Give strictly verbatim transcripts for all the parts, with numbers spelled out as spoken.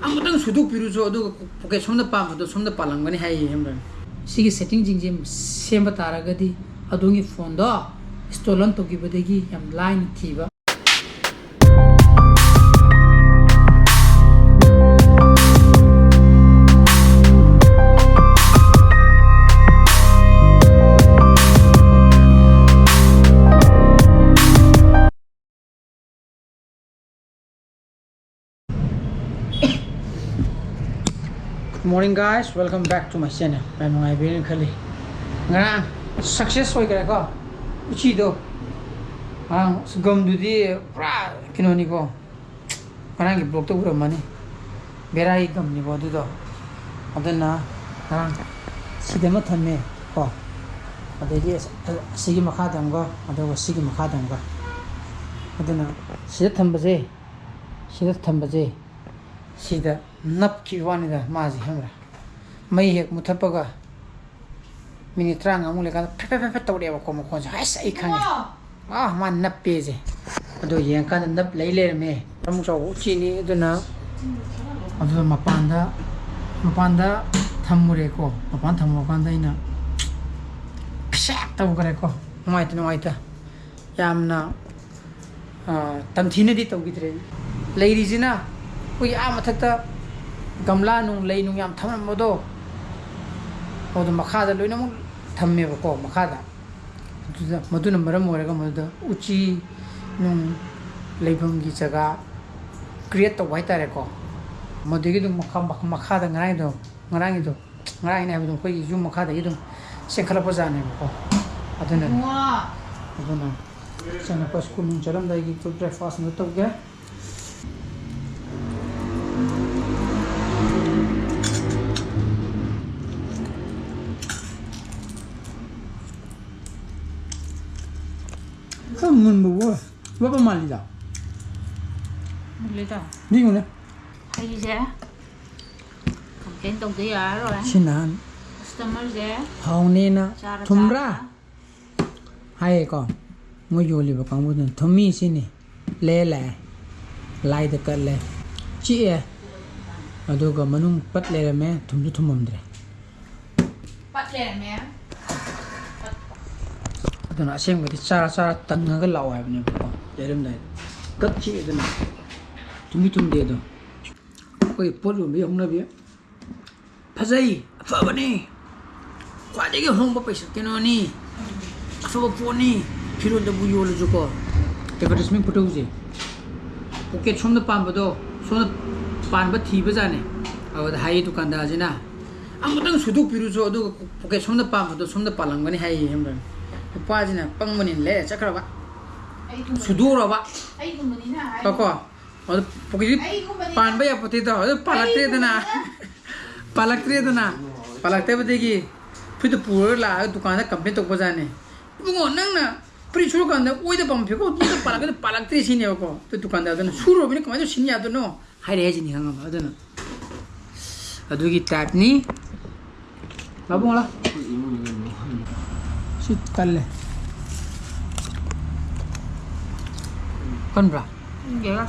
ꯑꯃꯇꯪ ꯁꯨꯗꯣꯛꯄꯤꯔꯨꯆꯣ, ꯑꯗꯨꯒ ꯄꯣꯀꯦꯠ ꯁꯣꯝꯗ ꯄꯥꯝꯕꯗꯣ ꯁꯣꯝꯗ ꯄꯥꯜꯂꯝꯒꯅꯤ ꯍꯥꯏꯌꯦ ꯈꯪꯕ꯭ꯔꯥ? ꯁꯤꯒꯤ ꯁꯦꯠꯇꯤꯡꯁꯤꯡꯁꯦ ꯁꯦꯝꯕ ꯇꯥꯔꯒꯗꯤ ꯑꯗꯣꯝꯒꯤ ꯐꯣꯟꯗꯣ ꯏꯁꯇꯣꯂꯟ ꯇꯧꯈꯤꯕꯗꯒꯤ ꯌꯥꯝ ꯂꯥꯏꯅ ꯊꯤꯕ Good morning, guys, welcome back to my channel. ꯌꯥꯝ ꯅꯨꯡꯉꯥꯏꯕꯤꯔꯦꯅ ꯈꯜꯂꯤ꯫ ꯉꯔꯥꯡ ꯁꯛꯁꯦꯁ ꯑꯣꯏꯈ꯭ꯔꯦꯀꯣ, ꯎꯆꯤꯗꯣ꯫ ꯉꯔꯥꯡ ꯑꯁ, ꯒꯝꯗꯨꯗꯤ ꯄꯨꯔꯥ ꯀꯩꯅꯣꯅꯤꯀꯣ, ꯉꯔꯥꯡꯒꯤ ꯕ꯭ꯂꯣꯛꯇ ꯎꯔꯝꯃꯅꯤ꯫ ꯕꯦꯔꯥꯒꯤ ꯒꯝꯅꯤꯀꯣ ꯑꯗꯨꯗꯣ꯫ ꯑꯗꯨꯅ ꯉꯔꯥꯡ ꯁꯤꯗ ꯑꯃ ꯊꯝꯃꯦ ꯀꯣ, ꯑꯗꯒꯤ ꯑꯁ-, ꯑꯁꯤꯒꯤ ꯃꯈꯥꯗ ꯑꯃꯒ, ꯑꯗꯨꯒ ꯁꯤꯒꯤ ꯃꯈꯥꯗ ꯑꯃꯒ꯫ ꯑꯗꯨꯅ ꯁꯤꯗ ꯊꯝꯕꯁꯦ, ꯁꯤꯗ ꯊꯝꯕꯁꯦ, ꯁꯤꯗ ꯅꯞꯈꯤꯕ ꯋꯥꯅꯤꯗ ꯃꯥꯁꯦ, ꯈꯪꯕ꯭ꯔꯥ? ꯃꯩ ꯍꯦꯛ ꯃꯨꯊꯠꯄꯒ ꯃꯤꯅꯤꯠ ꯇꯔꯥꯃꯉꯥꯃꯨꯛ ꯂꯩꯀꯥꯟꯗ ꯐꯦꯠ ꯐꯦꯠ ꯐꯦꯠ ꯐꯦꯠ ꯇꯧꯔꯛꯑꯦꯕ ꯀꯣ, ꯃꯈꯣꯟꯁꯦ꯫ ꯍꯩꯁ, ꯑꯩ ꯈꯪꯉꯦ꯫ ꯑꯥ, ꯃꯥ ꯅꯞꯄꯦꯁꯦ꯫ ꯑꯗꯣ ꯌꯦꯡꯉꯀꯥꯟꯗ ꯅꯞ ꯂꯩ ꯂꯩꯔꯝꯃꯦ꯫ ꯑꯃꯨꯛ ꯆꯥꯎꯕ ꯎꯆꯤꯅꯤ꯫ ꯑꯗꯨꯅ, ꯑꯗꯨꯅ ꯃꯄꯥꯟꯗ, ꯃꯄꯥꯟꯗ ꯊꯝꯃꯨꯔꯦꯀꯣ꯫ ꯃꯄꯥꯟ ꯊꯝꯃꯨꯔꯀꯥꯟꯗ ꯑꯩꯅ ꯈꯤꯁꯥꯛ ꯇꯧꯈ꯭ꯔꯦꯀꯣ꯫ ꯅꯨꯡꯉꯥꯏꯇ, ꯅꯨꯡꯉꯥꯏꯇ꯫ ꯌꯥꯝꯅ, ꯑ, ꯇꯝꯊꯤꯅꯗꯤ ꯇꯧꯈꯤꯗ꯭ꯔꯦ꯫ ꯂꯩꯔꯤꯁꯤꯅ ꯑꯩꯈꯣꯏꯒꯤ ꯑꯥ ꯃꯊꯛꯇ ꯒꯝꯂꯥ ꯅꯨꯡ, ꯂꯩ ꯅꯨꯡ ꯌꯥꯝ ꯊꯝꯂꯝꯕꯗꯣ, ꯑꯗꯨ ꯃꯈꯥꯗ ꯂꯣꯏꯅꯃꯛ ꯊꯝꯃꯦꯕꯀꯣ, ꯃꯈꯥꯗ꯫ ꯑꯗꯨꯗ, ꯃꯗꯨꯅ ꯃꯔꯝ ꯑꯣꯏꯔꯒ ꯃꯗꯨꯗ ꯎꯆꯤ ꯅꯨꯡ ꯂꯩꯐꯝꯒꯤ ꯖꯒꯥ ꯀ꯭ꯔꯤꯌꯦꯠ ꯇꯧꯕ ꯍꯥꯏꯇꯥꯔꯦꯀꯣ꯫ ꯃꯗꯨꯗꯒꯤ ꯑꯗꯨꯝ ꯃꯈꯥ, ꯃꯈꯥꯗ ꯉꯔꯥꯡꯒꯤꯗꯣ, ꯉꯔꯥꯡꯒꯤꯗꯣ, ꯉꯔꯥꯡ ꯑꯩꯅ ꯍꯥꯏꯕꯗꯣ ꯑꯩꯈꯣꯏꯒꯤ ꯌꯨꯝ ꯃꯈꯥꯗꯒꯤ ꯑꯗꯨꯝ ꯆꯦꯟꯈꯠꯂꯛꯄ ꯖꯥꯠꯅꯦꯕꯀꯣ꯫ ꯑꯗꯨꯅꯅꯦ꯫ ꯏꯕꯨꯡꯉꯣ! ꯑꯗꯨꯅ ꯏꯆꯥꯅꯨꯄꯥ ꯁ꯭ꯀꯨꯜ ꯅꯨꯡ ꯆꯠꯂꯝꯗꯥꯏꯒꯤ ꯕ꯭ꯔꯦꯛꯐꯥꯁ ꯑꯃ ꯇꯧꯒꯦ꯫ ꯈꯔ ꯃꯨꯟꯕ ꯑꯣꯏ-, ꯋꯥꯠꯄ ꯃꯥꯜꯂꯤꯗ꯫ ꯃꯨꯜꯂꯤꯗ꯫ ꯌꯦꯡꯉꯨꯅꯦ꯫ ꯍꯩꯁꯦ ꯀꯝꯄ꯭ꯂꯦꯟ ꯇꯧꯗ ꯌꯥꯔꯔꯣꯏ꯫ ꯁꯤ ꯅꯍꯥꯟ ꯀꯁꯇꯃꯔꯁꯦ ꯍꯥꯎꯅꯦꯅ ꯆꯥꯔ ꯊꯨꯝꯕ꯭ꯔꯥ? ꯆꯥꯔ ꯍꯥꯏꯌꯦꯀꯣ, ꯃꯣꯏ ꯌꯣꯜꯂꯤꯕ ꯀꯥꯡꯕꯨꯗꯨꯅ ꯊꯨꯝꯃꯤ ꯁꯤꯅꯤ꯫ ꯂꯦ ꯂꯥꯛꯑꯦ, ꯂꯥꯏꯗ ꯀꯠꯂꯦ, ꯆꯤꯛꯑꯦ꯫ ꯑꯗꯨꯒ ꯃꯅꯨꯡ ꯄꯠ ꯂꯩꯔꯝꯃꯦ, ꯊꯨꯝꯁꯨ ꯊꯨꯝꯃꯝꯗ꯭ꯔꯦ꯫ ꯄꯠ ꯂꯩꯔꯝꯃꯦ꯫ ꯑꯗꯨꯅ ꯑꯁꯦꯡꯕꯗꯤ ꯆꯥꯔ ꯆꯥꯔ ꯇꯪꯉꯒ ꯂꯥꯛꯑꯣ ꯍꯥꯏꯕꯅꯦꯕꯀꯣ, ꯂꯩꯔꯝꯗꯥꯏꯗ꯫ ꯀꯛ ꯆꯤꯛꯑꯦꯗꯅ꯫ ꯊꯨꯝꯗꯤ ꯊꯨꯝꯗꯦ ꯑꯗꯣ꯫ ꯑꯩꯈꯣꯏ ꯄꯣꯠ ꯌꯣꯟꯕꯒꯤ ꯍꯧꯅꯕꯤ꯫ ꯐꯖꯩ, ꯑꯐꯕꯅꯤ, ꯈ꯭ꯋꯥꯏꯗꯒꯤ ꯍꯣꯡꯕ ꯄꯩꯁꯥ ꯀꯩꯅꯣꯅꯤ, ꯑꯐꯕ ꯄꯣꯠꯅꯤ, ꯐꯤꯔꯣꯟꯗꯕꯨ ꯌꯣꯜꯂꯁꯨꯀꯣ꯫ Advertisement ꯈꯨꯇꯧꯁꯦ, pocket ꯁꯣꯝꯗ ꯄꯥꯟꯕꯗꯣ ꯁꯣꯝꯗ ꯄꯥꯟꯕ ꯊꯤꯕꯖꯥꯠꯅꯦ꯫ ꯑꯗꯨꯗ ꯍꯥꯏꯌꯦ ꯗꯨꯀꯥꯟꯗꯥꯔꯁꯤꯅ, "ꯑꯃꯨꯛꯇꯪ ꯁꯨꯗꯣꯛꯄꯤꯔꯨꯆꯣ, ꯑꯗꯨꯒ pocket ꯁꯣꯝꯗ ꯄꯥꯟꯕꯗꯣ ꯁꯣꯝꯗ ꯄꯥꯜꯂꯝꯒꯅꯤ" ꯍꯥꯏꯌꯦ ꯈꯪꯕ꯭ꯔꯥ? ꯅꯨꯄꯥꯁꯤꯅ ꯄꯪꯕꯅꯤꯅ ꯂꯩꯔ ꯆꯠꯈ꯭ꯔꯕ꯫ ꯑꯩꯒꯨꯝꯕꯅꯤꯅ ꯁꯨꯗꯣꯛꯎꯔꯕ꯫ ꯑꯩꯒꯨꯝꯕꯅꯤꯅ ꯍꯥꯏ꯫ ꯀꯣ, ꯀꯣ꯫ ꯑꯗꯨ pocket ꯑꯩꯒꯨꯝꯕꯅꯤꯅ꯫ ꯄꯥꯟꯕ ꯌꯥꯄꯣꯠꯇꯦꯗꯣ, ꯑꯗꯨ ꯄꯥꯜꯂꯛꯇ꯭ꯔꯦꯗꯅ꯫ ꯑꯩꯒꯨꯝꯕꯅꯤꯅ꯫ ꯄꯥꯜꯂꯛꯇ꯭ꯔꯦꯗꯅ꯫ ꯄꯥꯜꯂꯛꯇꯕꯗꯒꯤ ꯐꯨꯔꯤꯠꯇꯨ ꯄꯨꯔꯒ ꯂꯥꯛꯑꯒ ꯗꯨꯀꯥꯟꯗ complain ꯇꯧꯕꯖꯥꯠꯅꯤ꯫ "ꯏꯕꯨꯡꯉꯣ, ꯅꯪꯅ ꯐꯨꯔꯤꯠ ꯁꯨꯔꯀꯥꯟꯗ ꯑꯣꯏꯗ ꯄꯥꯝꯕ ꯐꯤꯈꯣꯛ ꯑꯗꯨꯗ ꯄꯥꯜꯂꯛꯀꯗ ꯄꯥꯜꯂꯛꯇ꯭ꯔꯦ" ꯁꯤꯅꯦꯕꯀꯣ꯫ ꯑꯗꯨ ꯗꯨꯀꯥꯟꯗꯥꯔꯗꯨꯅ, "ꯁꯨꯔꯨꯔꯕꯅꯤꯅ ꯀꯃꯥꯏꯅ ꯇꯧꯔ ꯁꯤꯟ ꯌꯥꯗꯣꯏꯅꯣ?" ꯍꯥꯏꯔꯛꯑꯦ ꯁꯤꯅꯤ ꯈꯪꯉꯕ꯫ ꯑꯗꯨꯅ ꯑꯗꯨꯒꯤ type ꯅꯤ꯫ ꯂꯥꯛꯑꯣ ꯏꯕꯨꯡꯉꯣ, ꯂꯥꯛꯑꯣ꯫ ꯁꯤ ꯀꯜꯂꯦ꯫ ꯀꯟꯕ꯭ꯔꯥ? ꯈꯪꯗꯦꯗ꯫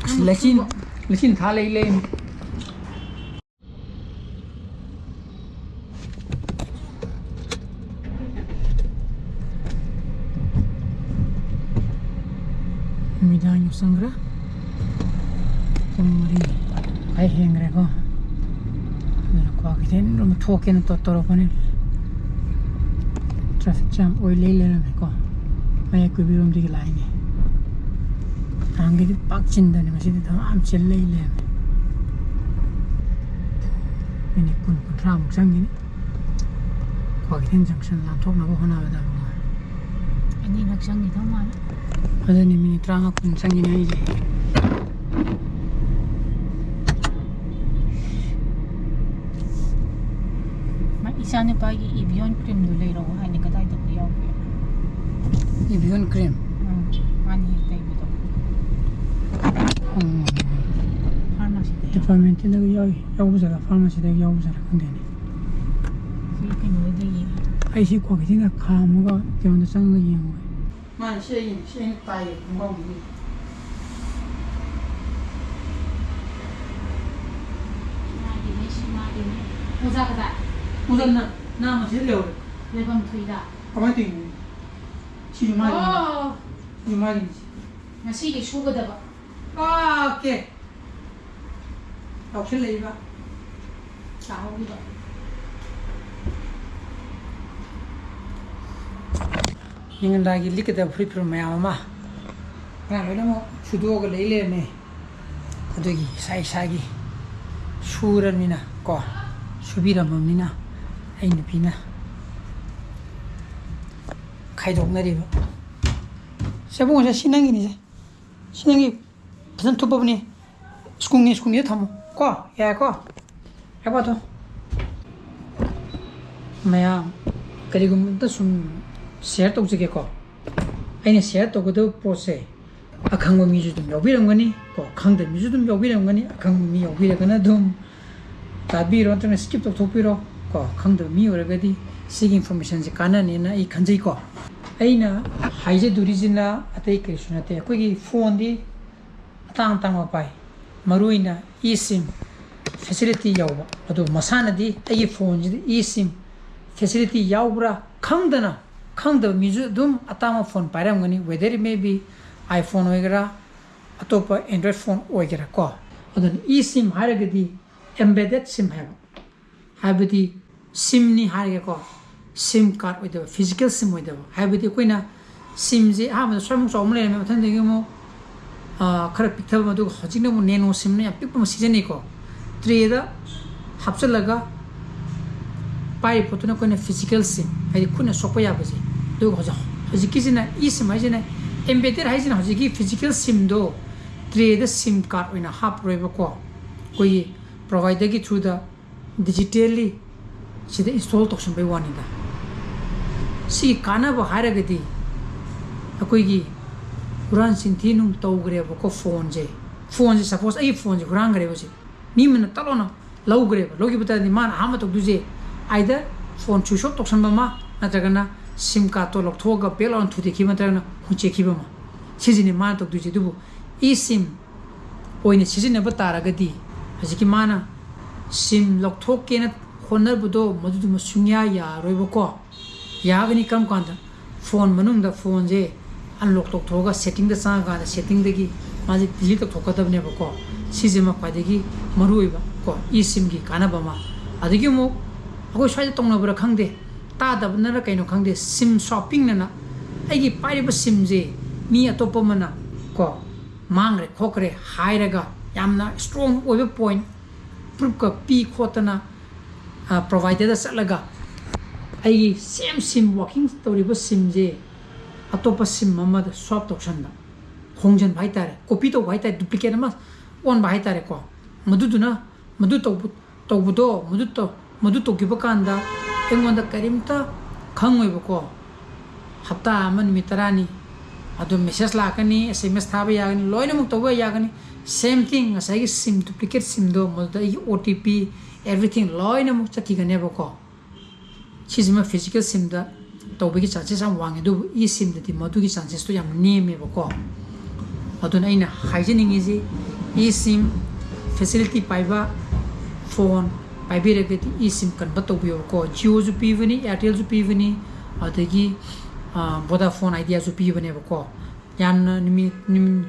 ꯑꯁ, ꯂꯩꯆꯤꯟ, ꯂꯩꯆꯤꯟ ꯊꯥ ꯂꯩ, ꯂꯩ꯫ ꯅꯨꯃꯤꯗꯥꯡ ꯌꯧꯁꯟꯈ꯭ꯔꯦ꯫ ꯄꯨꯡ ꯃꯔꯤ ꯈꯔ ꯍꯦꯟꯈ꯭ꯔꯦꯀꯣ꯫ ꯑꯗꯨꯅ ꯀ꯭ꯋꯥꯀꯩꯊꯦꯜ ꯔꯣꯝ ꯊꯣꯛꯀꯦꯅ ꯇꯧ-, ꯇꯧꯔꯛꯄꯅꯤ꯫ Traffic jam ꯑꯣꯏ ꯂꯩ ꯂꯩꯔꯝꯃꯦꯀꯣ꯫ ꯃꯌꯥꯏ ꯀꯣꯏꯕꯤꯔꯣꯝꯗꯒꯤ ꯂꯥꯛꯏꯅꯦ꯫ ꯅꯍꯥꯟꯒꯩꯗꯤ ꯄꯥꯛ ꯆꯤꯟꯗꯕꯅꯤ, ꯉꯁꯤꯗꯤ ꯊꯕꯛ ꯌꯥꯝ ꯆꯤꯜ ꯂꯩ ꯂꯩꯔꯝꯃꯦ꯫ Minute ꯀꯨꯟ ꯀꯨꯟꯊ꯭ꯔꯥꯃꯨꯛ ꯆꯪꯈꯤꯅꯤ꯫ ꯀ꯭ꯋꯥꯀꯩꯊꯦꯜ junction ꯂꯥꯟꯊꯣꯛꯅꯕ ꯍꯣꯠꯅꯕꯗ꯫ ꯑꯅꯤꯔꯛ ꯆꯪꯈꯤꯗꯧ ꯃꯥꯜꯂꯦ꯫ ꯑꯗꯨꯅꯤ, minute ꯇꯔꯥꯃꯉꯥ ꯀꯨꯟ ꯆꯪꯈꯤꯅꯤ ꯑꯩꯁꯦ꯫ ꯃꯥ ꯏꯆꯥꯅꯨꯄꯥꯒꯤ Evian cream ꯗꯨ ꯂꯩꯔꯛꯑꯣ ꯍꯥꯏꯅꯤ, ꯀꯗꯥꯏꯗꯕꯨ ꯌꯥꯎꯒꯦ? Evian cream? ꯎꯝ, ꯃꯥꯅ ꯍꯦꯛ ꯇꯩꯕꯗꯣ꯫ ꯎꯝ꯫ Pharmacy ꯗ ꯌꯥꯎ- Department ꯇꯒꯤ ꯌꯥꯎꯏ, ꯌꯥꯎꯕ ꯖꯥꯠꯂ, pharmacy ꯗꯒꯤ ꯌꯥꯎꯕ ꯖꯥꯠꯂ ꯈꯪꯗꯦꯅꯦ꯫ ꯁꯤ ꯀꯩꯅꯣꯗꯒꯤ꯫ ꯑꯩ ꯁꯤ ꯀ꯭ꯋꯥꯀꯩꯊꯦꯜꯒ ꯈꯥꯝꯃꯒ ꯀꯩꯅꯣꯗ ꯆꯪꯉꯒ ꯌꯦꯡꯉꯨꯒꯦ꯫ ꯃꯥꯅꯦ, ꯁꯤ ꯑꯩꯒꯤꯅꯤ, ꯁꯤ ꯑꯩꯅ ꯇꯥꯏꯌꯦ ꯈꯣꯡꯒ꯭ꯔꯥꯎꯒꯤꯗꯤ꯫ ꯃꯣꯖꯥ ꯀꯗꯥꯏ? ꯃꯣꯖꯥ ꯅ-, ꯅꯥꯝꯃ ꯁꯤꯗ ꯂꯩꯍꯧꯔꯦ꯫ ꯂꯩꯐꯝ ꯊꯣꯛꯏꯗ꯫ ꯀꯃꯥꯏꯅ ꯇꯧꯔꯤꯅꯣ? ꯁꯤꯁꯨ ꯃꯥꯒꯤꯅꯤ꯫ ꯑꯣ, ꯁꯤꯁꯨ ꯃꯥꯒꯤꯅꯤ, ꯁꯤ꯫ ꯉꯁꯤꯒꯤ ꯁꯨꯒꯗꯕ꯫ ꯑꯣꯀꯦ꯫ ꯂꯧꯁꯤꯜꯂꯛꯏꯕ꯫ ꯇꯥꯍꯧꯔꯤꯕ꯫ ꯅꯤꯡꯉꯝꯗꯥꯏꯒꯤ ꯂꯤꯠꯀꯗꯕ ꯐꯨꯔꯤꯠ ꯐꯤꯔꯣꯜ ꯃꯌꯥꯝ ꯑꯃ ꯉꯔꯥꯡ ꯂꯣꯏꯅꯃꯛ ꯁꯨꯗꯣꯛꯑꯒ ꯂꯩ ꯂꯩꯔꯝꯃꯦ꯫ ꯑꯗꯨꯒꯤ ꯏꯁꯥ ꯏꯁꯥꯒꯤ ꯁꯨꯔꯕꯅꯤꯅ ꯀꯣ, ꯁꯨꯕꯤꯔꯝꯃꯕꯅꯤꯅ ꯑꯩ ꯅꯨꯄꯤꯅ ꯈꯥꯏꯗꯣꯛꯅꯔꯤꯕ꯫ ꯁꯦ ꯏꯕꯨꯡꯉꯣ, ꯁꯦ ꯁꯤ ꯅꯪꯒꯤꯅꯤꯁꯦ꯫ ꯁꯤ ꯅꯪꯒꯤ ꯐꯖꯅ ꯊꯨꯞꯄꯕꯅꯤ꯫ ꯁ꯭ꯀꯨꯜꯒꯤ, ꯁ꯭ꯀꯨꯜꯒꯤꯗ ꯊꯝꯃꯣ ꯀꯣ, ꯌꯥꯔꯦꯀꯣ? ꯌꯥꯔꯦꯀꯣ ꯑꯗꯣ? ꯃꯌꯥꯝ, ꯀꯔꯤꯒꯨꯝꯕ ꯑꯝꯇ ꯁꯨꯝ ꯁꯤꯌꯔ ꯇꯧꯖꯒꯦꯀꯣ꯫ ꯑꯩꯅ ꯁꯤꯌꯔ ꯇꯧꯒꯗꯕ ꯄꯣꯠꯁꯦ ꯑꯈꯪꯕ ꯃꯤꯁꯨ ꯑꯗꯨꯝ ꯌꯥꯎꯕꯤꯔꯝꯒꯅꯤ ꯀꯣ, ꯈꯪꯗꯕ ꯃꯤꯁꯨ ꯑꯗꯨꯝ ꯌꯥꯎꯕꯤꯔꯝꯒꯅꯤ꯫ ꯑꯈꯪꯕ ꯃꯤ ꯌꯥꯎꯕꯤꯔꯒꯅ ꯑꯗꯨꯝ ꯇꯥꯕꯤꯔꯣ, ꯅꯠꯇ꯭ꯔꯒꯅ ꯁ꯭ꯀꯤꯞ ꯇꯧꯊꯣꯛꯄꯤꯔꯣ ꯀꯣ꯫ ꯈꯪꯗꯕ ꯃꯤ ꯑꯣꯏꯔꯒꯗꯤ ꯁꯤꯒꯤ ꯏꯟꯐꯣꯔꯃꯦꯁꯟꯁꯦ ꯀꯥꯟꯅꯅꯦꯅ ꯑꯩ ꯈꯟꯖꯩꯀꯣ꯫ ꯑꯩꯅ ꯍꯥꯏꯖꯗꯣꯔꯤꯁꯤꯅ ꯑꯇꯩ ꯀꯔꯤꯁꯨ ꯅꯠꯇꯦ, ꯑꯩꯈꯣꯏꯒꯤ ꯐꯣꯟꯗꯤ ꯑꯇꯥꯡ ꯑꯇꯥꯡꯕ ꯄꯥꯏ, ꯃꯔꯨꯑꯣꯏꯅ ꯏ ꯁꯤꯝ ꯐꯦꯁꯤꯂꯤꯇꯤ ꯌꯥꯎꯕ꯫ ꯑꯗꯨ ꯃꯁꯥꯅꯗꯤ ꯑꯩꯒꯤ ꯐꯣꯟꯁꯤꯗ ꯏ ꯁꯤꯝ ꯐꯦꯁꯤꯂꯤꯇꯤ ꯌꯥꯎꯕ꯭ꯔꯥ ꯈꯪꯗꯅ, ꯈꯪꯗꯕ ꯃꯤꯁꯨ ꯑꯗꯨꯝ ꯑꯇꯥꯡꯕ phone ꯄꯥꯏꯔꯝꯒꯅꯤ, whether it may be iPhone ꯑꯣꯏꯒꯦꯔꯥ, ꯑꯇꯣꯞꯄ Android ꯐꯣꯟ ꯑꯣꯏꯒꯦꯔꯥ ꯀꯣ꯫ ꯑꯗꯨꯅ ꯏ ꯁꯤꯝ ꯍꯥꯏꯔꯒꯗꯤ embedded ꯁꯤꯝ ꯍꯥꯏꯕ, ꯍꯥꯏꯕꯗꯤ ꯁꯤꯝꯅꯤ ꯍꯥꯏꯔꯒꯦꯀꯣ, ꯁꯤꯝ ꯀꯥꯔꯗ ꯑꯣꯏꯗꯕ, ꯐꯤꯖꯤꯀꯦꯜ ꯁꯤꯝ ꯑꯣꯏꯗꯕ꯫ ꯍꯥꯏꯕꯗꯤ ꯑꯩꯈꯣꯏꯅ ꯁꯤꯝꯁꯦ ꯑꯍꯥꯟꯕꯗ ꯁ꯭ꯋꯥꯏꯃꯨꯛ ꯆꯥꯎꯕ ꯑꯃ ꯂꯩꯔꯝꯃꯦ, ꯃꯊꯪꯗꯒꯤ ꯑꯃꯨꯛ, ꯑꯥ, ꯈꯔ ꯄꯤꯛꯊꯕ, ꯑꯗꯨꯒ ꯍꯧꯖꯤꯛꯅ ꯑꯃꯨꯛ ꯅꯦꯅꯣ ꯁꯤꯝꯅ ꯌꯥꯝ ꯄꯤꯛꯄ ꯑꯃ ꯁꯤꯖꯤꯟꯅꯩꯀꯣ꯫ ꯇ꯭ꯔꯦꯗ ꯍꯥꯞꯆꯤꯜꯂꯒ ꯄꯥꯏꯔꯤꯕ ꯄꯣꯠꯇꯨꯅ ꯑꯩꯈꯣꯏꯅ ꯐꯤꯖꯤꯀꯦꯜ ꯁꯤꯝ, ꯍꯥꯏꯗꯤ ꯈꯨꯠꯅ ꯁꯣꯛꯄ ꯌꯥꯕꯁꯦ꯫ ꯑꯗꯨꯒ ꯍꯧꯖꯤꯛ, ꯍꯧꯖꯤꯛꯀꯤꯁꯤꯅ ꯏ ꯁꯤꯝ ꯍꯥꯏꯁꯤꯅ, ꯑꯦꯝꯕꯦꯗꯦꯠ ꯍꯥꯏꯁꯤꯅ ꯍꯧꯖꯤꯛꯀꯤ ꯐꯤꯖꯤꯀꯦꯜ ꯁꯤꯝꯗꯣ ꯇ꯭ꯔꯦꯗ ꯁꯤꯝ ꯀꯥꯔꯗ ꯑꯣꯏꯅ ꯍꯥꯞꯄꯔꯣꯏꯕꯀꯣ, ꯑꯩꯈꯣꯏꯒꯤ ꯄ꯭ꯔꯣꯚꯥꯏꯗꯔꯒꯤ ꯊ꯭ꯔꯨꯗ ꯗꯤꯖꯤꯇꯦꯜꯂꯤ ꯁꯤꯗ ꯏꯟꯁꯇꯣꯜ ꯇꯧꯁꯟꯕꯩ ꯋꯥꯅꯤꯗ꯫ ꯁꯤꯒꯤ ꯀꯥꯟꯅꯕ ꯍꯥꯏꯔꯒꯗꯤ ꯑꯩꯈꯣꯏꯒꯤ ꯍꯨꯔꯥꯟ ꯆꯤꯟꯊꯤ ꯅꯨꯡ ꯇꯧꯈ꯭ꯔꯦꯕꯀꯣ ꯐꯣꯟꯁꯦ, ꯐꯣꯟꯁꯦ, ꯁꯄꯣꯁ ꯑꯩꯒꯤ ꯐꯣꯟꯁꯦ ꯍꯨꯔꯥꯟꯈ꯭ꯔꯦꯕ, ꯁꯤ ꯃꯤ ꯑꯃꯅ ꯇꯛ ꯂꯥꯎꯅ ꯂꯧꯈ꯭ꯔꯦꯕ, ꯂꯧꯈꯤꯕ ꯇꯥꯔꯗꯤ ꯃꯥꯅ ꯑꯍꯥꯟꯕ ꯇꯧꯗꯣꯏꯁꯦ either ꯐꯣꯟ switch off ꯇꯧꯁꯟꯕ ꯑꯃ, ꯅꯠꯇ꯭ꯔꯒꯅ ꯁꯤꯝ ꯀꯥꯔꯗꯇꯣ ꯂꯧꯊꯣꯛꯑꯒ ꯕꯦꯛ ꯂꯥꯎꯅ ꯊꯨꯗꯦꯛꯈꯤꯕ ꯅꯠꯇ꯭ꯔꯒꯅ ꯍꯨꯟꯆꯦꯛꯈꯤꯕ ꯑꯃ, ꯁꯤꯁꯤꯅꯦ ꯃꯥꯅ ꯇꯧꯗꯣꯏꯁꯦ꯫ ꯑꯗꯨꯕꯨ ꯏ ꯁꯤꯝ ꯑꯣꯏꯅ ꯁꯤꯖꯤꯟꯅꯕ ꯇꯥꯔꯒꯗꯤ ꯍꯧꯖꯤꯛꯀꯤ ꯃꯥꯅ ꯁꯤꯝ ꯂꯧꯊꯣꯛꯀꯦꯅ ꯍꯣꯠꯅꯕꯗꯣ ꯃꯗꯨꯗꯨꯃ ꯁꯨꯡꯌꯥ ꯌꯥꯔꯣꯏꯕꯀꯣ꯫ ꯌꯥꯒꯅꯤ ꯀꯔꯝ ꯀꯥꯟꯗ? ꯐꯣꯟ ꯃꯅꯨꯡꯗ ꯐꯣꯟꯁꯦ ꯑꯟꯂꯣꯛ ꯇꯧꯊꯣꯛꯑꯒ ꯁꯦꯠꯇꯤꯡꯗ ꯆꯪꯉꯀꯥꯟꯗ ꯁꯦꯠꯇꯤꯡꯗꯒꯤ ꯃꯥꯁꯦ ꯗꯤꯂꯤꯠ ꯇꯧꯊꯣꯛꯀꯗꯕꯅꯦꯕꯀꯣ꯫ ꯁꯤꯁꯤꯃ ꯈ꯭ꯋꯥꯏꯗꯒꯤ ꯃꯔꯨꯑꯣꯏꯕ ꯀꯣ, ꯏ ꯁꯤꯝꯒꯤ ꯀꯥꯟꯅꯕ ꯑꯃ꯫ ꯑꯗꯒꯤ ꯑꯃꯨꯛ ꯑꯩꯈꯣꯏ ꯁ꯭ꯋꯥꯏꯗ ꯇꯧꯅꯕ꯭ꯔꯥ ꯈꯪꯗꯦ, ꯇꯥꯗꯕꯅꯔ ꯀꯩꯅꯣ ꯈꯪꯗꯦ, ꯁꯤꯝ ꯁ꯭ꯋꯥꯞꯄꯤꯡꯅꯅ ꯑꯩꯒꯤ ꯄꯥꯏꯔꯤꯕ ꯁꯤꯝꯁꯦ ꯃꯤ ꯑꯇꯣꯞꯄ ꯑꯃꯅ ꯀꯣ ꯃꯥꯡꯈ꯭ꯔꯦ ꯈꯣꯠꯈ꯭ꯔꯦ ꯍꯥꯏꯔꯒ ꯌꯥꯝꯅ ꯏꯁꯇ꯭ꯔꯣꯡ ꯑꯣꯏꯕ ꯄꯣꯏꯟꯠ ꯄ꯭ꯔꯨꯞꯀ ꯄꯤ ꯈꯣꯠꯇꯅ ꯄ꯭ꯔꯣꯚꯥꯏꯗꯔꯗ ꯆꯠꯂꯒ ꯑꯩꯒꯤ ꯁꯦꯝ ꯁꯤꯝ ꯋꯥꯛꯀꯤꯡ ꯇꯧꯔꯤꯕ ꯁꯤꯝꯁꯦ ꯑꯇꯣꯞꯄ ꯁꯤꯝ ꯑꯃꯗ ꯁ꯭ꯋꯥꯞ ꯇꯧꯁꯟꯕ, ꯍꯣꯡꯖꯟꯕ ꯍꯥꯏꯇꯥꯔꯦ, ꯀꯣꯄꯤ ꯇꯧꯕ ꯍꯥꯏꯇꯥꯔꯦ, ꯗꯨꯄ꯭ꯂꯤꯀꯦꯠ ꯑꯃ ꯑꯣꯟꯕ ꯍꯥꯏꯇꯥꯔꯦꯀꯣ꯫ ꯃꯗꯨꯗꯨꯅ ꯃꯗꯨ ꯇꯧꯕ ꯇꯧꯕꯗꯣ ꯃꯗꯨ ꯇꯧ ꯃꯗꯨ ꯇꯧꯈꯤꯕ ꯀꯥꯟꯗ ꯑꯩꯉꯣꯟꯗ ꯀꯔꯤꯝꯇ ꯈꯪꯉꯣꯏꯕꯀꯣ꯫ ꯍꯞꯇꯥ ꯑꯃ, ꯅꯨꯃꯤꯠ ꯇꯔꯥꯅꯤ ꯑꯗꯨꯝ ꯃꯦꯁꯦꯖ ꯂꯥꯛꯀꯅꯤ, ꯑꯦꯁ ꯑꯦꯝ ꯑꯦꯁ ꯊꯥꯕ ꯌꯥꯒꯅꯤ, ꯂꯣꯏꯅꯃꯛ ꯇꯧꯕ ꯌꯥꯒꯅꯤ꯫ ꯁꯦꯝ ꯊꯤꯡ ꯉꯁꯥꯏꯒꯤ ꯁꯤꯝ, ꯗꯨꯄ꯭ꯂꯤꯀꯦꯠ ꯁꯤꯝꯗꯣ ꯃꯗꯨꯗ ꯑꯩꯒꯤ ꯑꯣ ꯇꯤ ꯄꯤ, ꯑꯦꯚ꯭ꯔꯤꯊꯤꯡ ꯂꯣꯏꯅꯃꯛ ꯆꯠꯈꯤꯒꯅꯦꯕꯀꯣ꯫ ꯁꯤꯁꯤꯃ ꯐꯤꯖꯤꯀꯦꯜ ꯁꯤꯝꯗ ꯇꯧꯕꯒꯤ ꯆꯥꯟꯁꯦꯁ ꯌꯥꯝ ꯋꯥꯡꯉꯦ, ꯑꯗꯨꯕꯨ ꯏ ꯁꯤꯝꯗꯗꯤ ꯃꯗꯨꯒꯤ ꯆꯥꯟꯁꯦꯁꯇꯣ ꯌꯥꯝ ꯅꯦꯝꯃꯦꯕꯀꯣ꯫ ꯑꯗꯨꯅ ꯑꯩꯅ ꯍꯥꯏꯖꯅꯤꯡꯉꯤꯁꯤ, ꯏ ꯁꯤꯝ ꯐꯦꯁꯤꯂꯤꯇꯤ ꯄꯥꯏꯕ ꯐꯣꯟ ꯄꯥꯏꯕꯤꯔꯒꯗꯤ ꯏ ꯁꯤꯝ ꯀꯟꯚꯔꯠ ꯇꯧꯕꯤꯌꯣꯕꯀꯣ꯫ ꯖꯤꯑꯣꯁꯨ ꯄꯤꯕꯅꯤ, ꯑꯦꯌꯥꯔꯇꯦꯜꯁꯨ ꯄꯤꯕꯅꯤ, ꯑꯗꯒꯤ ꯚꯣꯗꯥꯐꯣꯟ ꯑꯥꯏꯗꯤꯌꯥꯁꯨ ꯄꯤꯕꯅꯦꯕꯀꯣ꯫ ꯌꯥꯝꯅ ꯅꯨꯃꯤꯠ ꯅꯨꯃꯤꯠ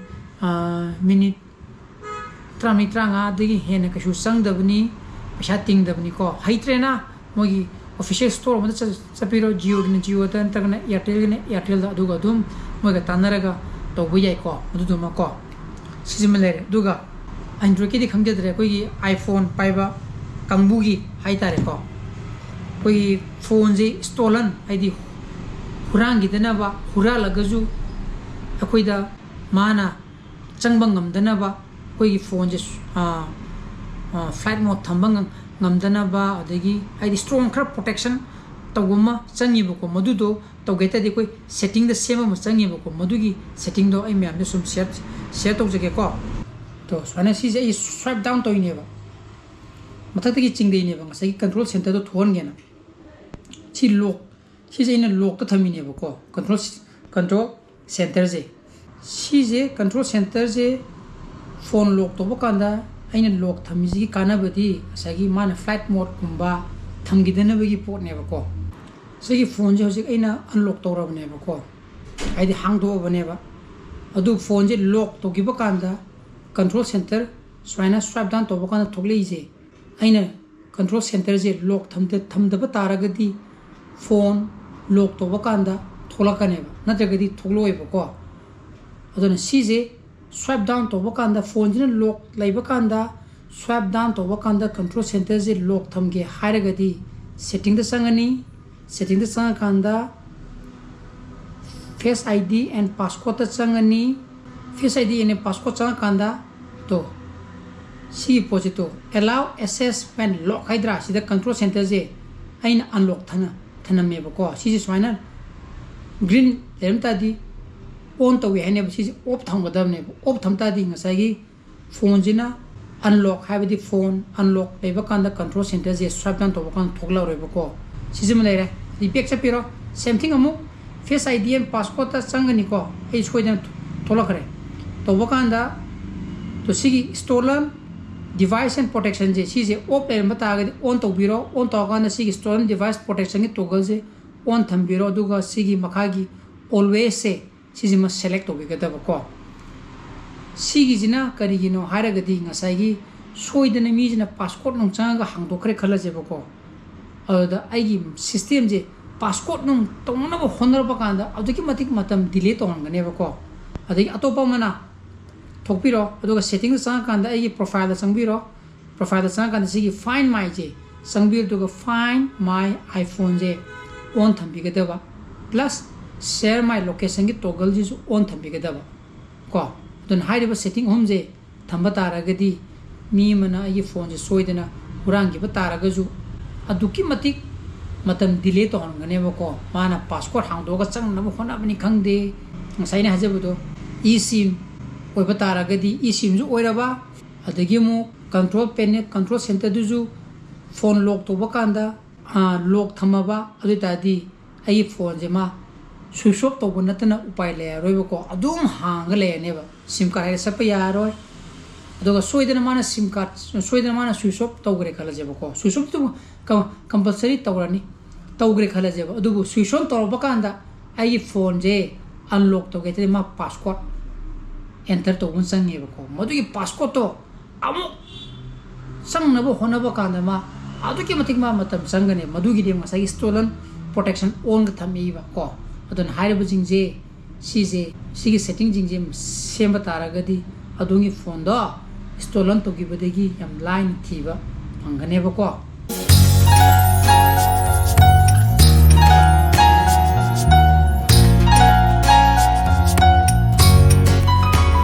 ꯃꯤꯅꯤꯠ ꯇꯔꯥꯃꯔꯤ ꯇꯔꯥꯃꯉꯥꯗꯒꯤ ꯍꯦꯟꯅ ꯀꯩꯁꯨ ꯆꯪꯗꯕꯅꯤ, ꯄꯩꯁꯥ ꯇꯤꯡꯗꯕꯅꯤꯀꯣ꯫ ꯍꯩꯇ꯭ꯔꯦꯅ ꯃꯣꯏꯒꯤ ꯑꯣꯐꯤꯁꯤꯌꯦꯜ ꯁ꯭ꯇꯣꯔ ꯑꯃꯗ ꯆꯠ- ꯆꯠꯄꯤꯔꯣ, ꯖꯤꯑꯣꯒꯤꯅ ꯖꯤꯑꯣꯗ ꯅꯠꯇ꯭ꯔꯒꯅ ꯑꯦꯌꯥꯔꯇꯦꯜꯒꯤꯅ ꯑꯦꯌꯥꯔꯇꯦꯜꯗ, ꯑꯗꯨꯒ ꯑꯗꯨꯝ ꯃꯣꯏꯒ ꯇꯥꯟꯅꯔꯒ ꯇꯧꯕ ꯌꯥꯏꯀꯣ꯫ ꯑꯗꯨꯗꯨꯃꯀꯣ ꯁꯤꯁꯤꯃ ꯂꯩꯔꯦ꯫ ꯑꯗꯨꯒ ꯑꯦꯟꯗ꯭ꯔꯣꯏꯗꯀꯤꯗꯤ ꯈꯪꯖꯗ꯭ꯔꯦ, ꯑꯩꯈꯣꯏꯒꯤ ꯑꯥꯏꯐꯣꯟ ꯄꯥꯏꯕ ꯀꯥꯡꯕꯨꯒꯤ ꯍꯥꯏꯇꯥꯔꯦꯀꯣ꯫ ꯑꯩꯈꯣꯏꯒꯤ ꯐꯣꯟꯁꯤ ꯏꯁꯇꯣꯂꯟ ꯍꯥꯏꯗꯤ ꯍꯨꯔꯥꯟꯈꯤꯗꯅꯕ, ꯍꯨꯔꯥꯜꯂꯒꯁꯨ ꯑꯩꯈꯣꯏꯗ ꯃꯥꯅ ꯆꯪꯕ ꯉꯝꯗꯅꯕ, ꯑꯩꯈꯣꯏꯒꯤ ꯐꯣꯟꯁꯦ ꯐ꯭ꯂꯥꯏꯠ ꯃꯣꯗ ꯊꯝꯕ ꯉꯝ- ꯉꯝꯗꯅꯕ, ꯑꯗꯒꯤ ꯍꯥꯏꯗꯤ ꯏꯁꯇ꯭ꯔꯣꯡ ꯈꯔ ꯄ꯭ꯔꯣꯇꯦꯛꯁꯟ ꯇꯧꯕ ꯑꯃ ꯆꯪꯉꯦꯕꯀꯣ꯫ ꯃꯗꯨꯗꯣ ꯇꯧꯒꯦ ꯍꯥꯏ ꯇꯥꯔꯗꯤ ꯑꯩꯈꯣꯏ ꯁꯦꯠꯇꯤꯡꯗ ꯁꯦꯝꯕ ꯑꯃ ꯆꯪꯉꯦꯕꯀꯣ꯫ ꯃꯗꯨꯒꯤ ꯁꯦꯠꯇꯤꯡꯗꯣ ꯑꯩ ꯃꯌꯥꯝꯗ ꯁꯨꯝ ꯁꯤꯌꯔ ꯁꯤꯌꯔ ꯇꯧꯖꯒꯦꯀꯣ꯫ ꯑꯗꯣ ꯁꯨꯃꯥꯏꯅ ꯁꯤꯁꯦ ꯑꯩ ꯁ꯭ꯋꯥꯏꯞ ꯗꯥꯎꯟ ꯇꯧꯔꯤꯅꯦꯕ, ꯃꯊꯛꯇꯒꯤ ꯆꯤꯡꯗꯩꯅꯦꯕ, ꯉꯁꯥꯏꯒꯤ ꯀꯟꯇ꯭ꯔꯣꯜ ꯁꯦꯟꯇꯔꯗꯣ ꯊꯣꯛꯍꯟꯒꯦꯅ꯫ ꯁꯤ ꯂꯣꯛ ꯁꯤꯁꯦ ꯑꯩꯅ ꯂꯣꯛꯇ ꯊꯝꯃꯤꯅꯦꯕꯀꯣ, ꯀꯟꯇ꯭ꯔꯣꯜ ꯀꯟꯇ꯭ꯔꯣꯜ ꯁꯦꯟꯇꯔꯁꯦ꯫ ꯁꯤꯁꯦ ꯀꯟꯇ꯭ꯔꯣꯜ ꯁꯦꯟꯇꯔꯁꯦ ꯐꯣꯟ ꯂꯣꯛ ꯇꯧꯕ ꯀꯥꯟꯗ ꯑꯩꯅ ꯂꯣꯛ ꯊꯝꯃꯤꯁꯤꯒꯤ ꯀꯥꯟꯅꯕꯗꯤ ꯉꯁꯥꯏꯒꯤ ꯃꯥꯅ ꯐ꯭ꯂꯥꯏꯠ ꯃꯣꯗꯀꯨꯝꯕ, ꯊꯝꯈꯤꯗꯅꯕꯒꯤ ꯄꯣꯠꯅꯦꯕꯀꯣ꯫ ꯁꯤꯒꯤ ꯐꯣꯟꯁꯦ ꯍꯧꯖꯤꯛ ꯑꯩꯅ ꯑꯟꯂꯣꯛ ꯇꯧꯔꯕꯅꯦꯕꯀꯣ, ꯍꯥꯏꯗꯤ ꯍꯥꯡꯗꯣꯛꯑꯕꯅꯦꯕ꯫ ꯑꯗꯨ ꯐꯣꯟꯁꯦ ꯂꯣꯛ ꯇꯧꯈꯤꯕ ꯀꯥꯟꯗ ꯀꯟꯇ꯭ꯔꯣꯜ ꯁꯦꯟꯇꯔ ꯁꯨꯃꯥꯏꯅ ꯁ꯭ꯋꯥꯏꯞ ꯗꯥꯎꯟ ꯇꯧꯕ ꯀꯥꯟꯗ ꯊꯣꯛꯂꯛꯏꯁꯦ, ꯑꯩꯅ ꯀꯟꯇ꯭ꯔꯣꯜ ꯁꯦꯟꯇꯔꯁꯦ ꯂꯣꯛ ꯊꯝꯗ-, ꯊꯝꯗꯕ ꯇꯥꯔꯒꯗꯤ ꯐꯣꯟ ꯂꯣꯛ ꯇꯧꯕ ꯀꯥꯟꯗ ꯊꯣꯛꯂꯛꯀꯅꯦꯕ, ꯅꯠꯇ꯭ꯔꯒꯗꯤ ꯊꯣꯛꯂꯛꯑꯣꯏꯕꯀꯣ꯫ ꯑꯗꯨꯅ ꯁꯤꯁꯦ ꯁ꯭ꯋꯥꯏꯞ ꯗꯥꯎꯟ ꯇꯧꯕ ꯀꯥꯟꯗ, ꯐꯣꯟꯁꯤꯅ ꯂꯣꯛ ꯂꯩꯕ ꯀꯥꯟꯗ ꯁ꯭ꯋꯥꯏꯞ ꯗꯥꯎꯟ ꯇꯧꯕ ꯀꯥꯟꯗ ꯀꯟꯇ꯭ꯔꯣꯜ ꯁꯦꯟꯇꯔꯁꯦ ꯂꯣꯛ ꯊꯝꯒꯦ ꯍꯥꯏꯔꯒꯗꯤ ꯁꯦꯠꯇꯤꯡꯗ ꯆꯪꯉꯅꯤ꯫ ꯁꯦꯠꯇꯤꯡꯗ ꯆꯪꯉꯀꯥꯟꯗ Face ID and passcode ꯇ ꯆꯪꯉꯅꯤ꯫ Face ID and passcode ꯆꯪꯉꯀꯥꯟꯗ ꯇꯣ, ꯁꯤꯒꯤ ꯄꯣꯠꯁꯦ ꯇꯣ, allow access when lock ꯍꯥꯏꯗ꯭ꯔꯥ, ꯁꯤꯗ ꯀꯟꯇ꯭ꯔꯣꯜ ꯁꯦꯟꯇꯔꯁꯦ ꯑꯩꯅ ꯑꯟꯂꯣꯛ ꯊꯅ-, ꯊꯅꯝꯃꯦꯕꯀꯣ꯫ ꯁꯤꯁꯦ ꯁꯨꯃꯥꯏꯅ ꯒ꯭ꯔꯤꯟ ꯂꯩꯔꯝ ꯇꯥꯔꯗꯤ ꯑꯣꯟ ꯇꯧꯋꯦ ꯍꯥꯏꯅꯦꯕ, ꯁꯤꯁꯦ ꯑꯣꯐ ꯊꯝꯒꯗꯕꯅꯦꯕ꯫ ꯑꯣꯐ ꯊꯝ ꯇꯥꯔꯗꯤ ꯉꯁꯥꯏꯒꯤ ꯐꯣꯟꯁꯤꯅ ꯑꯟꯂꯣꯛ, ꯍꯥꯏꯕꯗꯤ ꯐꯣꯟ ꯑꯟꯂꯣꯛ ꯂꯩꯕ ꯀꯥꯟꯗ ꯀꯟꯇ꯭ꯔꯣꯜ ꯁꯦꯟꯇꯔꯁꯦ ꯁ꯭ꯋꯥꯏꯞ ꯗꯥꯎꯟ ꯇꯧꯕ ꯀꯥꯟꯗ ꯊꯣꯛꯂꯛꯑꯔꯣꯏꯕꯀꯣ꯫ ꯁꯤꯁꯤꯃ ꯂꯩꯔꯦ꯫ ꯑꯗꯩ ꯕꯦꯛ ꯆꯠꯄꯤꯔꯣ, same thing ꯑꯃꯨꯛ Face ID and passcode ꯇ ꯆꯪꯒꯅꯤꯀꯣ꯫ ꯑꯩ ꯁꯣꯏꯗꯅ ꯊꯣꯛꯂꯛꯈ꯭ꯔꯦ꯫ ꯇꯧꯕ ꯀꯥꯟꯗ ꯇꯣ, ꯁꯤꯒꯤ stolen device and protection ꯁꯦ, ꯁꯤꯁꯦ ꯑꯣꯐ ꯂꯩꯔꯝꯕ ꯇꯥꯔꯒꯗꯤ ꯑꯣꯟ ꯇꯧꯕꯤꯔꯣ꯫ ꯑꯣꯟ ꯇꯧꯔꯀꯥꯟꯗ ꯁꯤꯒꯤ stolen device protection ꯒꯤ toggle ꯁꯦ ꯑꯣꯟ ꯊꯝꯕꯤꯔꯣ, ꯑꯗꯨꯒ ꯁꯤꯒꯤ ꯃꯈꯥꯒꯤ always ꯁꯦ, ꯁꯤꯁꯤꯃ ꯁꯦꯂꯦꯛ ꯇꯧꯕꯤꯒꯗꯕꯀꯣ꯫ ꯁꯤꯒꯤꯁꯤꯅ ꯀꯔꯤꯒꯤꯅꯣ ꯍꯥꯏꯔꯒꯗꯤ, ꯉꯁꯥꯏꯒꯤ ꯁꯣꯏꯗꯅ ꯃꯤꯁꯤꯅ ꯄꯥꯁꯀꯣꯗ ꯅꯨꯡ ꯆꯪꯉꯒ ꯍꯥꯡꯗꯣꯛꯈ꯭ꯔꯦ ꯈꯜꯂꯁꯦꯕꯀꯣ꯫ ꯑꯗꯨꯗ ꯑꯩꯒꯤ ꯁꯤꯁꯇꯦꯝꯁꯦ ꯄꯥꯁꯀꯣꯗ ꯅꯨꯡ ꯇꯧꯅꯅꯕ ꯍꯣꯠꯅꯔꯛꯄ ꯀꯥꯟꯗ ꯑꯗꯨꯛꯀꯤ ꯃꯇꯤꯛ ꯃꯇꯝ ꯗꯤꯂꯦ ꯇꯧꯍꯟꯒꯅꯦꯕꯀꯣ꯫ ꯑꯗꯒꯤ ꯑꯇꯣꯞꯄ ꯑꯃꯅ ꯊꯣꯛꯄꯤꯔꯣ, ꯑꯗꯨꯒ ꯁꯦꯠꯇꯤꯡꯗ ꯆꯪꯉꯀꯥꯟꯗ ꯑꯩꯒꯤ ꯄ꯭ꯔꯣꯐꯥꯏꯜꯗ ꯆꯪꯕꯤꯔꯣ꯫ ꯄ꯭ꯔꯣꯐꯥꯏꯜꯗ ꯆꯪꯉꯀꯥꯟꯗ ꯁꯤꯒꯤ Find My ꯁꯦ ꯆꯪꯕꯤꯔꯣ, ꯑꯗꯨꯒ Find My iPhone say on ꯊꯝꯕꯤꯒꯗꯕ, plus Share My Location ꯒꯤ toggle ꯁꯤꯁꯨ ꯑꯣꯟ ꯊꯝꯕꯤꯒꯗꯕ ꯀꯣ꯫ ꯑꯗꯨꯅ ꯍꯥꯏꯔꯤꯕ ꯁꯦꯠꯇꯤꯡ ꯑꯍꯨꯝꯁꯦ ꯊꯝꯕ ꯇꯥꯔꯒꯗꯤ ꯃꯤ ꯑꯃꯅ ꯑꯩꯒꯤ ꯐꯣꯟꯁꯦ ꯁꯣꯏꯗꯅ ꯍꯨꯔꯥꯟꯈꯤꯕ ꯇꯥꯔꯒꯁꯨ ꯑꯗꯨꯛꯀꯤ ꯃꯇꯤꯛ ꯃꯇꯝ ꯗꯤꯂꯦ ꯇꯧꯍꯟꯒꯅꯦꯕꯀꯣ꯫ ꯃꯥꯅ ꯄꯥꯁꯀꯣꯗ ꯍꯥꯡꯗꯣꯛꯑꯒ ꯆꯪꯅꯕ ꯍꯣꯠꯅꯕꯅꯤ ꯈꯪꯗꯦ, ꯉꯁꯥꯏ ꯑꯩꯅ ꯍꯥꯏꯖꯕꯗꯣ, eSIM ꯑꯣꯏꯕ ꯇꯥꯔꯒꯗꯤ eSIM ꯁꯨ ꯑꯣꯏꯔꯕ, ꯑꯗꯒꯤ ꯑꯃꯨꯛ ꯀꯟꯇ꯭ꯔꯣꯜ ꯄꯦꯅꯦꯜ, ꯀꯟꯇ꯭ꯔꯣꯜ ꯁꯦꯟꯇꯔꯗꯨꯁꯨ ꯐꯣꯟ ꯂꯣꯛ ꯇꯧꯕ ꯀꯥꯟꯗ, ꯑꯥ, ꯂꯣꯛ ꯊꯝꯃꯕ, ꯑꯗꯨ ꯑꯣꯏ ꯇꯥꯔꯗꯤ ꯑꯩꯒꯤ ꯐꯣꯟꯁꯦ ꯃꯥ ꯁ꯭ꯋꯤꯆ ꯑꯣꯐ ꯇꯧꯕ ꯅꯠꯇꯅ ꯎꯄꯥꯏ ꯂꯩꯔꯔꯣꯏꯕꯀꯣ꯫ ꯑꯗꯨꯝ ꯍꯥꯡꯉꯒ ꯂꯩꯔꯅꯦꯕ꯫ ꯁꯤꯝ ꯀꯥꯔꯗ ꯍꯥꯏꯔ ꯆꯠꯄ ꯌꯥꯔꯔꯣꯏ, ꯑꯗꯨꯒ ꯁꯣꯏꯗꯅ ꯃꯥꯅ ꯁꯤꯝ ꯀꯥꯔꯗ ꯁꯣꯏꯗꯅ ꯃꯥꯅ ꯁ꯭ꯋꯤꯆ ꯑꯣꯐ ꯇꯧꯈ꯭ꯔꯦ ꯈꯜꯂꯁꯦꯕꯀꯣ, ꯁ꯭ꯋꯤꯆ ꯑꯣꯐꯇꯨ ꯀꯝꯄꯜꯁꯔꯤ ꯇꯧꯔꯅꯤ, ꯇꯧꯈ꯭ꯔꯦ ꯈꯜꯂꯁꯦꯕ꯫ ꯑꯗꯨꯕꯨ ꯁ꯭ꯋꯤꯆ ꯑꯣꯟ ꯇꯧꯔꯛꯄ ꯀꯥꯟꯗ ꯑꯩꯒꯤ ꯐꯣꯟꯁꯦ ꯑꯟꯂꯣꯛ ꯇꯧꯒꯦ ꯍꯥꯏ ꯇꯥꯔꯗꯤ ꯃꯥ ꯄꯥꯁꯀꯣꯗ ꯑꯦꯟꯇꯔ ꯇꯧꯕ ꯑꯃ ꯆꯪꯉꯦꯕꯀꯣ꯫ ꯃꯗꯨꯒꯤ ꯄꯥꯁꯀꯣꯗꯇꯣ ꯑꯃꯨꯛ ꯆꯪꯅꯕ ꯍꯣꯠꯅꯕ ꯀꯥꯟꯗ ꯃꯥ ꯑꯗꯨꯛꯀꯤ ꯃꯇꯤꯛ ꯃꯥ ꯃꯇꯝ ꯆꯪꯒꯅꯤ꯫ ꯃꯗꯨꯒꯤꯗꯤ ꯉꯁꯥꯏꯒꯤ ꯁ꯭ꯇꯣꯂꯟ ꯄ꯭ꯔꯣꯇꯦꯛꯁꯟ ꯑꯣꯟꯒ ꯊꯝꯃꯛꯏꯕ ꯀꯣ꯫ ꯑꯗꯨꯅ ꯍꯥꯏꯔꯤꯕꯁꯤꯡꯁꯦ, ꯁꯤꯁꯦ, ꯁꯤꯒꯤ ꯁꯦꯠꯇꯤꯡꯁꯤꯡꯁꯦ ꯁꯦꯝꯕ ꯇꯥꯔꯒꯗꯤ ꯑꯗꯣꯝꯒꯤ ꯐꯣꯟꯗꯣ ꯁ꯭ꯇꯣꯂꯟ ꯇꯧꯈꯤꯕꯗꯒꯤ ꯌꯥꯝ ꯂꯥꯏꯅ ꯊꯤꯕ ꯐꯪꯒꯅꯦꯕꯀꯣ꯫